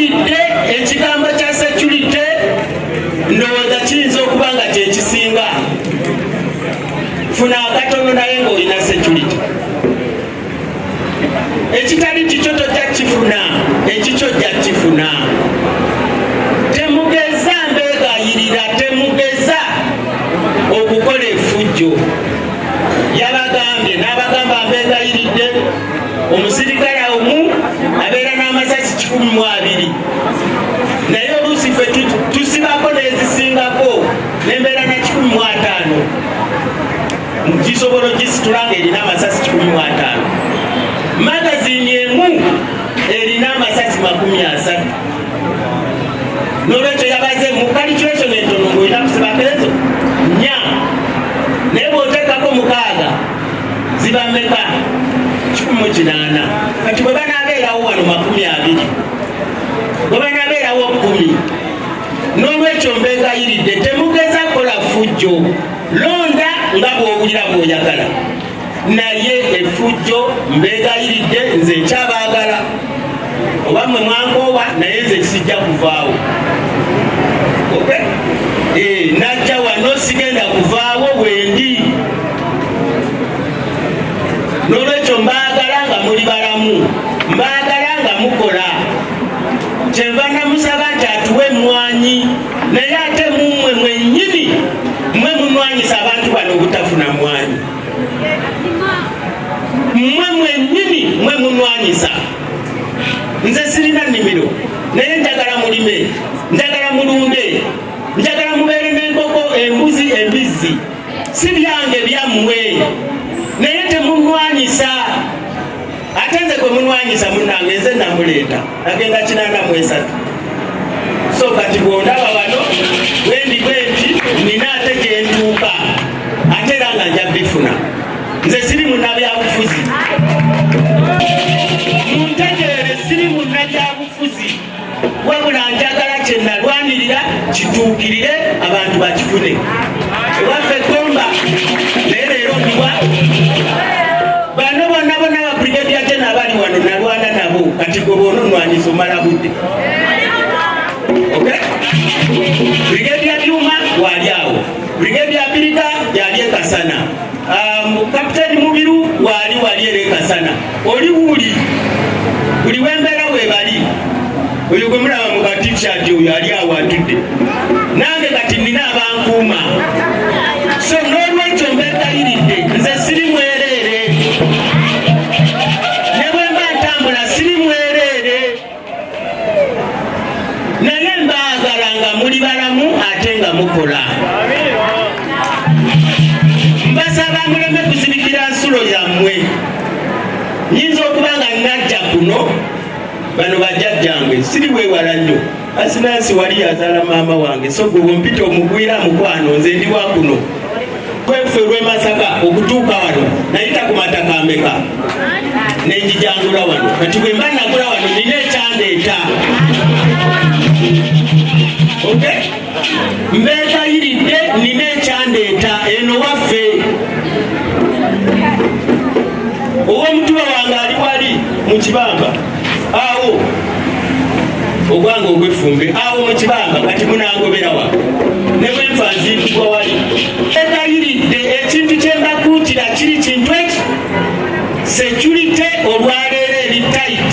Mbeegayiridde, ekigambo kya security ndowooza kiyinza okuba nga kyekisinga. Funa akatono naye ng'olina security. Ekitali kikyo tojja kifuna, ekikyo ojja kifuna. Temugeza, mbeegayirira, temugeza okukola effujjo. Yabagambye n'abagamba, mbeegayiridde, omusirikale omu abeera n'amasasi 120, naye oluusi ffe tusibako n'ezisingako, nembeera na 150. Gisobola ogisitula ng'erina amasasi 150. Magazini emu erina amasasi 30. Nolwekyo yabaze mu calculation entono ng'olina kusibako ezo nnya, naye bw'oteekako mukaaga ziba mmeka? 180. Kati bwe banaabeerawo wano 20, bwe banaabeerawo 10. N'olwekyo mbeegayiridde, temugeza kola ffujjo. Londa nga bw'owulira bw'oyagala, naye effujjo mbeegayiridde. Nze nkyabaagala, oba mmwe mwankoowa, naye nze sijja kuvaawo. Okay? Najja wano, sigenda kuvaawo wendi. N'olwekyo mbaagala nga muli balamu, mbaagala nga mukola. Kyenva namusaba nti atuwe emmwanyi, naye ate mummwe mwennyini mwe munwanyisa abantu bano obutafuna mmwanyi. Mmwe mwennyini mwe munwanyisa. Nze sirina nnimiro, naye njagala mulime, njagala mulunde, njagala mubeere n'enkoko, embuzi, embizzi. Si byange, byammwe, naye temunwanyisa. Ate nze gwe munwanyisa, munange, nze namuleeta, agenda 83. So kati bwondaba wano bwendi bwenti, nina ate gyentuuka, ate era nga nja bifuna. Nze siri munnabyabufuzi, muntegeere, siri munnabyabufuzi, wabula njagala kye nalwanirira kituukirire, abantu bakifune. Ewaffe Gomba, naye leero ndiwa bano bonna bonna ba brigadier general abali wano, nalwana nabo. Kati gwe bwona onwanyisa omala budde. Okay? Brigadier Byuma wali awo, Brigadier Abirika yali ekasana, Kapiteni Mubiru wali wali era ekasana. Oli wuli buli wembeera webali. Oyo gwe mulaba mu ka T-shirt, oyo ali awo atudde nange. Kati nina abankuuma. So n'olwekyo mbegayiridde, nze siri mwereere, ne bwe mba ntambula siri mwereere, naye mbaagala nga muli balamu ate nga mukola. Mbasaba muleme kuzibikira nsulo yammwe. Nyinza okuba nga najja kuno, bano bajjajjange, siri weewala nnyo. Asinansi wali yazaala maama wange, so gwe bwompita omugwira, mukwano, nze ndi wa kuno kweffe lw'e Masaka. Okutuuka wano nayita ku mataka ameka nenjijangula wano. Kati bwe mba nagula wano, nina ekyandeeta. Okay? Mbeegayiridde, nina ekyandeeta eno waffe. Ow'omutuba wange ali wali mu kibamba awo, ogwange ogw'effumbe awo mu kibamba. Kati munangoberawa? Ne bwenfa nziikibwa wali. Egayiridde, ekintu kye mbakuutira kiri kintu eki security. Olwaleero eri tight.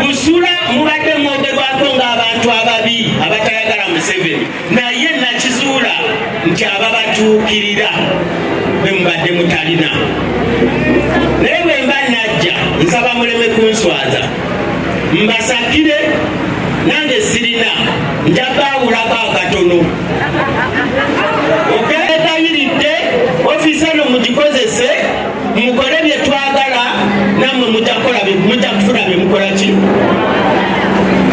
Busula mubadde mwogerwako ng'abantu ababi abatayagala Museveni, naye nakizuula nti ababatuukirira bwe mubadde mutalina. Naye bwe mba najja, nsaba muleme kunswaza, mbasakire. Nange sirina, nja baawulako akatono. Okeegayiridde, ofiisi eno mugikozese, mukole bye twagala, nammwe mujja kukola mujja kufuna bye mukola ki.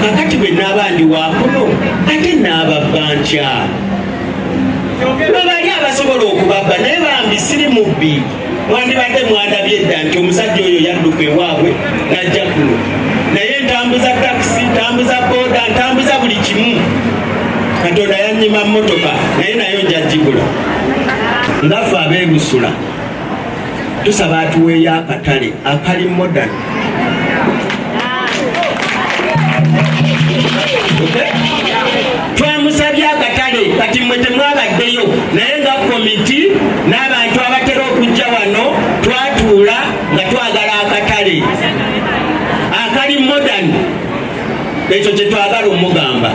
Kakati bwe naaba ndi wakuno, ate naababba ntya? Bwe bali abasobola okubabba, naye bambi siri mubbi. Mwandibadde mwandabye edda nti omusajja oyo yadduka ewaabwe n'ajja kuno, naye ntambuza takisi, ntambuza boda, ntambuza buli kimu. Katonda yanyima mmotoka, naye nayo nja gigula. Ngaffe abeebusula tusaba atuweeyo akatale akali modern. Ekyo kye twagala omugamba,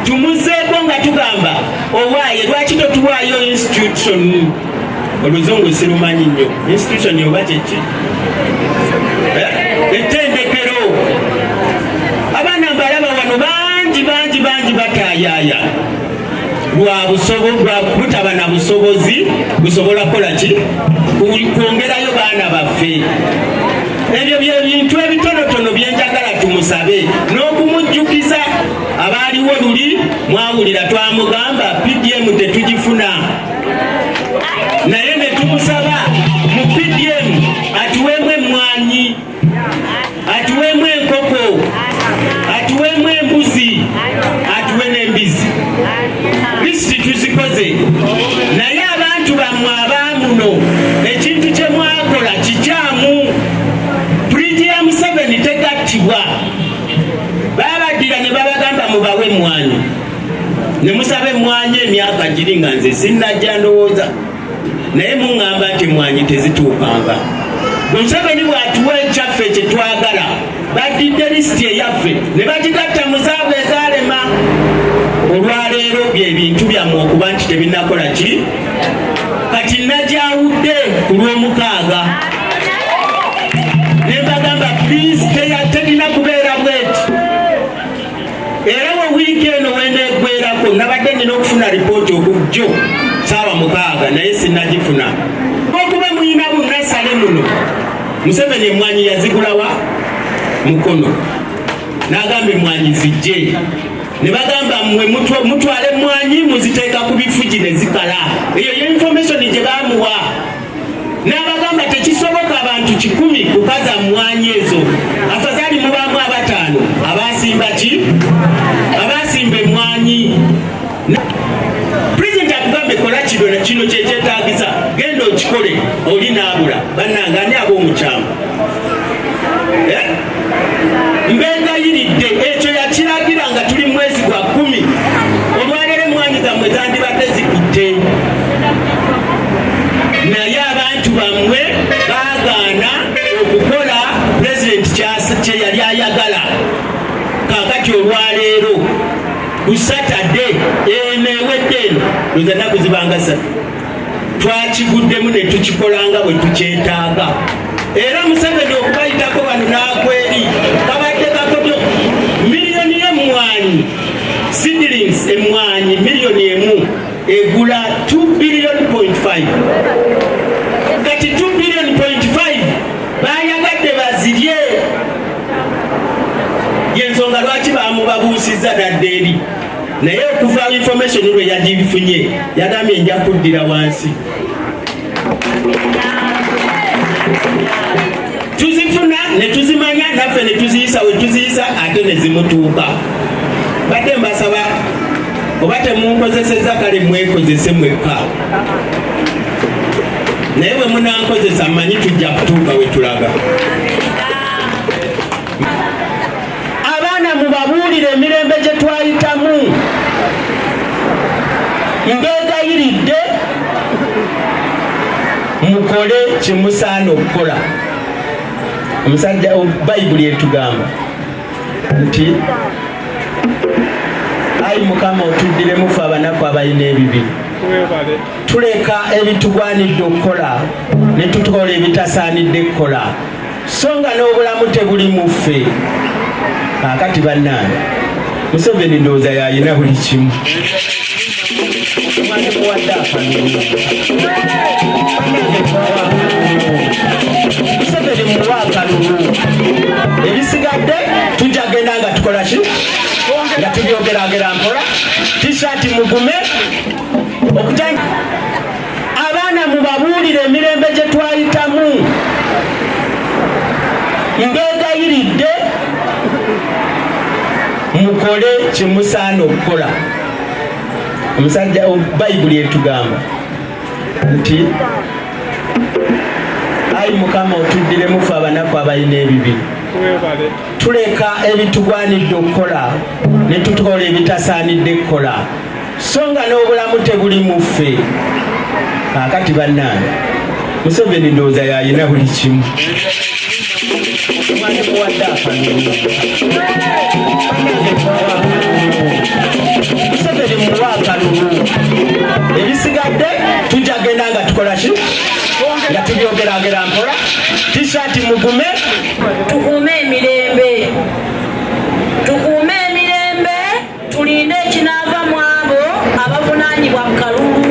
tumuzeeko nga tugamba, owaaye lwaki totuwaayo institution? Oluzungu sirumanyi nnyo. Institution oba kyeki? Ettendekero. Abaana mbalaba wano bangi bangi bangi bataayaaya lwa butaba na busobozi busobola kukola ki, kwongerayo baana baffe. Ebyo bye bintu ebitonotono byenjagala tumusabe n'okumujjukiza. Abaaliwo luli mwawulira twamugamba PDM tetugifuna, naye ne tumusaba mu PDM atuweemu emmwanyi, atuweemu enkoko, atuweemu embuzi, atuwe n'embizi. Lisiti tuzikoze, naye abantu bammwe abaamuno ekintu kye mwakola kikyamu. Puriji ya Museveni tegattibwa. Babaddira ne babagamba mubawe emmwanyi, ne musaba emmwanyi emyaka giri nga nze sinnajja ndowooza, naye muŋŋamba nti emmwanyi tezituukanga. Museveni bw'atuwa ekyaffe kye twagala, baddidde lisiti eyaffe ne bagigatta mu zaabwe ezaalema. Olwaleero byebintu byammwe okuba nti tebinnakola ki. Kati najawudde ku Lwomukaaga ne mbagamba, please, terina kubeera bweti. Era we wiiki eno weneggwerako, nabadde nina okufuna ripooti okujjo saawa 6, naye sinnagifuna. Okuba muyina bunasale muno, Museveni emwanyi yazigulawa Mukono, n'agamba emwanyi zijje, ne bagamba mmwe mutwale emwanyi muziteeka ku bifugi ne zikala. Eyo ye information gye bamuwa. N'abagamba tekisoboka abantu 100 kukaza mmwanyi ezo, afazali mubaamu abataano abasimba ki, abasimba emwanyi. Pulezidenti akugambe kola kino na kino, kyekyetagisa, genda okikole. Oli naabula. Bannange, ani aba omukyamu? Eh? Mbegayiridde, ekyo yakiragira nga tuli mwezi gwa 10. Olwaleero emwanyi zammwe zandibadde zikutte, naye abantu bammwe baagaana okukola pulezidenti kye yali ayagala. Kaakati olwaleero ku Saturday eno ewedde, eno loza ennaku zibanga 3, twakiguddemu ne tukikolanga bwe tukyetaaga. Era Museveni okubayitako bano n'akweri kabadde kakodyo. Miliyoni y'emmwanyi, seedlings, emmwanyi miliyoni 1 egula 2 billion point 5. Kati 2 billion point 5 bayagadde bazirye, yensonga lwaki bamubabuusizza nadde eri. Naye okuva information lwe yagifunye, yagambye nja kuddira wansi. Tuzifuna ne tuzimanya naffe ne tuziyisa we tuziyisa, ate ne zimutuuka. Badde mbasaba, oba temunkozeseza, kale mwekozese mwekka, naye bwe munankozesa mmanyi tujja kutuuka we tulaga. Abaana mubabuulire emirembe gye twayitamu. Mbeegayiridde, mukole kyemusaana okukola. Omusajja, Bayibuli etugamba nti, ayi Mukama, otuddiremu fe abanaku abalina ebibi. Tuleka ebitugwanidde okukola ne tukola ebitasaanidde kukola, so nga n'obulamu tebuli mu ffe. Kaakati bannange, Museveni ndowooza yayina buli kimu. Muwadde akalulu, Museveni muwa akalulu, ebisigadde tujja genda nga tukola ki, nga tubyogeragera mpola. Tishaati mugume okuta. Abaana mubabuulire emirembe gye twayitamu. Mbeegayiridde, mukole kyemusaana okukola. Omusajja, Bayibuli etugamba nti, ayi Mukama, otuddiremu fe abanaku abalina ebibi. Tuleka ebitugwanidde okukola ne tukola ebitasaanidde kukola, so nga n'obulamu tebuli mu ffe. Kaakati bannange, Museveni ndowooza yayina buli kimu. Muwadde akalulu. Tulinde ekinaava mu abo abavunaanyibwa mu kalulu,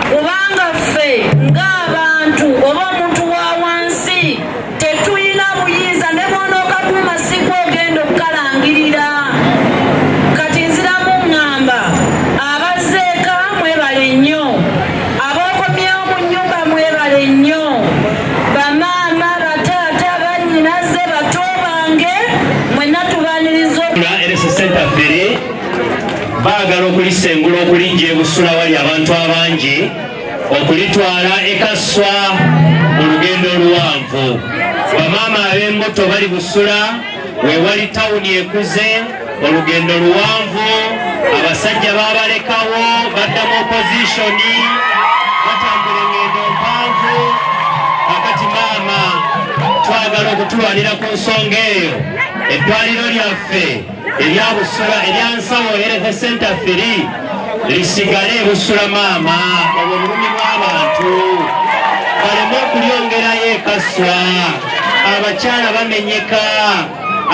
kubanga ffe ng'abantu oba omuntu wa wansi tetulina buyinza. Ne bw'onookakuuma siku ogenda okukalangirira. Kati nziramu ŋŋamba abazzeeka, mwebale nnyo. Abookomyewo mu nnyumba, mwebale nnyo. Bamaama, bataata, bannyinaze, bato bange, mwenna tubaniriza. Health Center 3 baagala okulisengula okulijja ebusula wali abantu abangi, okulitwala ekaswa mu lugendo oluwanvu. Bamaama ab'embuto bali Busula, wewali tawuni ekuze, olugendo luwanvu. Abasajja babalekawo, badda mu opposition, batambula engendo mpanvu. Kakati maama, twagala okutulwanira ku nsonga eyo, eddwaliro lyaffe erya Busula, erya Nsawo Health Center 3, lisigale ebusula. Maama, obwo bulumi bw'abantu, baleme okulyongerayo ekaswa. Abakyala bamenyeka,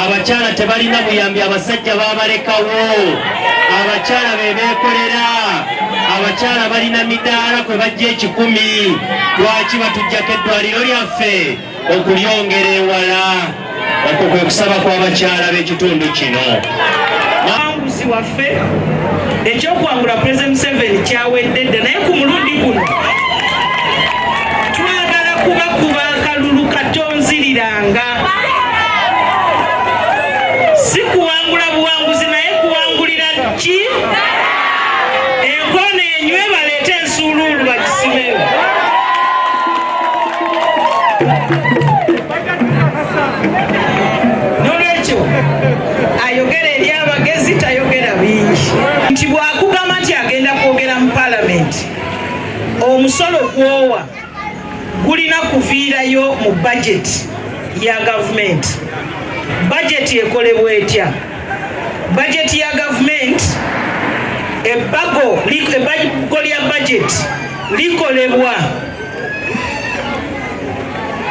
abakyala tebalina buyambi, abasajja babalekawo, abakyala be beekolera, abakyala balina midaala kwe bajja 100. Lwaki batujjako eddwaliro lyaffe okulyongera ewala? Okwo kwe kusaba kw'abakyala b'ekitundu kino. Wanguzi waffe, ekyokuwangula President Museveni kyawedde dda, naye ku mulundi guno twagala kubakuba akalulu katonziriranga, si kuwangula buwanguzi, naye kuwangulira ki enkoona enywe, baleete ensuuluulu bagisimeyo. Nolwekyo ayogera eri abagezi, tayogera bingi, nti bwakugamba nti agenda kwogera mu palamenti, omusolo gwowa gulina kuviirayo mu bajeti ya gavumenti. Bajeti ekolebwa etya? Bajeti ya gavumenti, ebbago lya bajeti likolebwa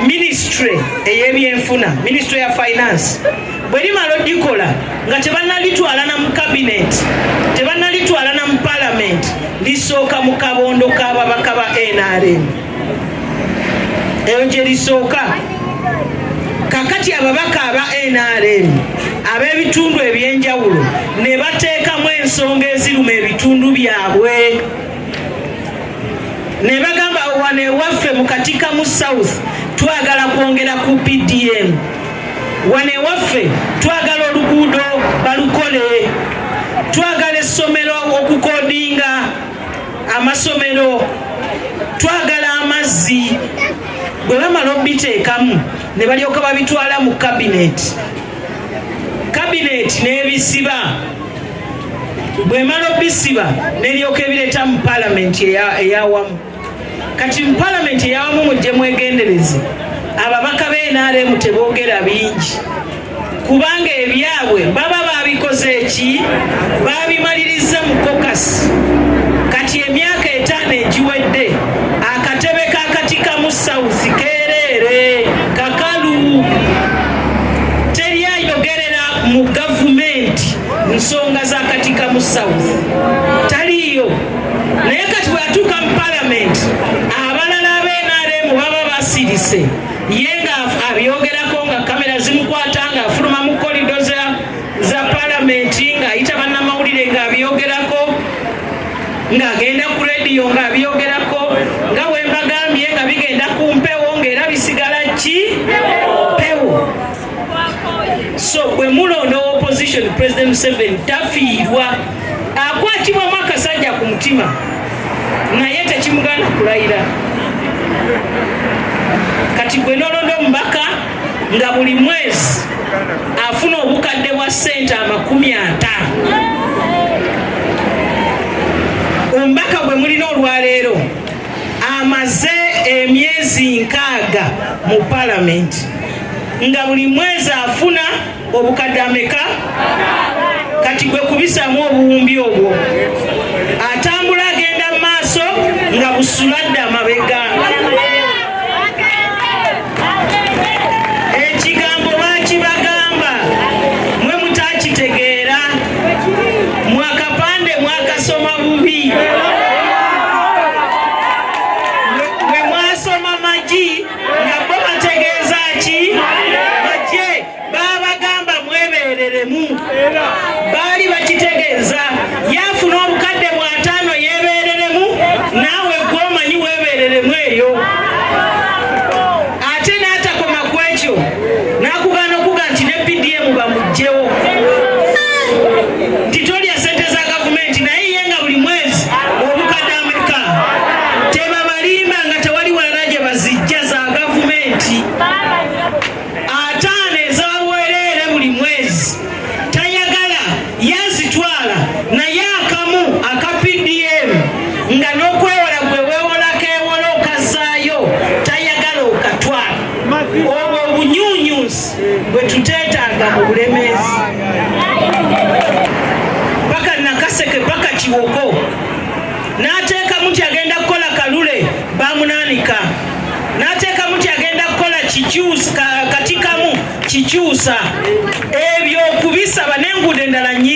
ministry ey'ebyenfuna, Ministry ya Finance. Bwe limala odikola nga tebannalitwala na mu cabinet, tebannalitwala na mu parliament, lisooka mu kabondo k'ababaka ba NRM. Eyo gye lisooka. Kakati ababaka aba NRM ab'ebitundu ebyenjawulo ne bateekamu ensonga eziruma ebitundu byabwe, ne bagamba, wano ewaffe mu Katikamu South twagala kwongera ku PDM, wano ewaffe twagala oluguudo balukole, twagala essomero okukodinga amasomero, twagala amazzi. Bwe bamala obiteekamu ne balyoka babitwala mu kabineti. Kabineti n'ebisiba. Bwemala obisiba neryoka ebireeta mu palamenti eyawamu. Kati mu palamenti eyawamu, mujje mwegendereze, ababaka b'NRM teboogera bingi, kubanga ebyabwe baba babikoze eki, babimaliriza mu caucus. Kati emyaka 5 egiwedde, akatebe ka Katikamu South kereere kakalu, teri ayogerera mu gavumenti nsonga za Katikamu South, taliiyo. Naye kati bw'atuuka mu palamenti, abalala ab'NRM baba basirise, ye nga abyogerako nga kamera zimukwata, ng'afuluma mu kolido za palamenti, ng'ayita bannamawulire ng'abyogerako, ng'agenda ku rediyo ng'abyogerako, nga bwe mbagambye nga bigenda ku mpewo, ng'era bisigala ki mpewo. So bwe mulonda opposition, President Museveni tafiirwa. Akwatibwamu akasajja ku mutima, naye tekimugaana kulayira. Kati gwe nolonda omubaka nga buli mwezi afuna obukadde bwa ssente 50. Omubaka gwe mulina olwaleero amaze emyezi 60 mu palamenti, nga buli mwezi afuna obukadde ameka? Kati gwe kubisaamu obuwumbi obwo, atambula agenda mu maaso nga busuladde amabega. Ekigambo bakibagamba, mwe mutakitegeera. yeebeereremu. Baali bakitegeeza yafuna obukadde bw'ataano yeebeereremu, naawe gwomanyi weebeereremu eyo. Ate n'atakoma ku ekyo, n'akugaana okuga nti ne PDM bamuggyewo, nti tolya sente za gavumenti, naye ye nga buli mwezi obukadde ameka? Tebabalimba nga tewali walala gye bazijja za gavumenti. 50 ez'obwereere buli mwezi tayagala, yazitwala, naye akamu aka PDM nga n'okwewola gwe weewolako ewola okazaayo, tayagala okatwala. Obwo obunyunyusi bwe tuteetaaga mu Bulemeezi, paka Nakaseke paka Kiwoko. N'ateekamu nti agenda kukola Kalule, bamunaanika. N'ateekamu nti agenda kukola Kikyusa, Katikamu Kikyusa, ebyo okubisaba n'enguudo endala nnyingi.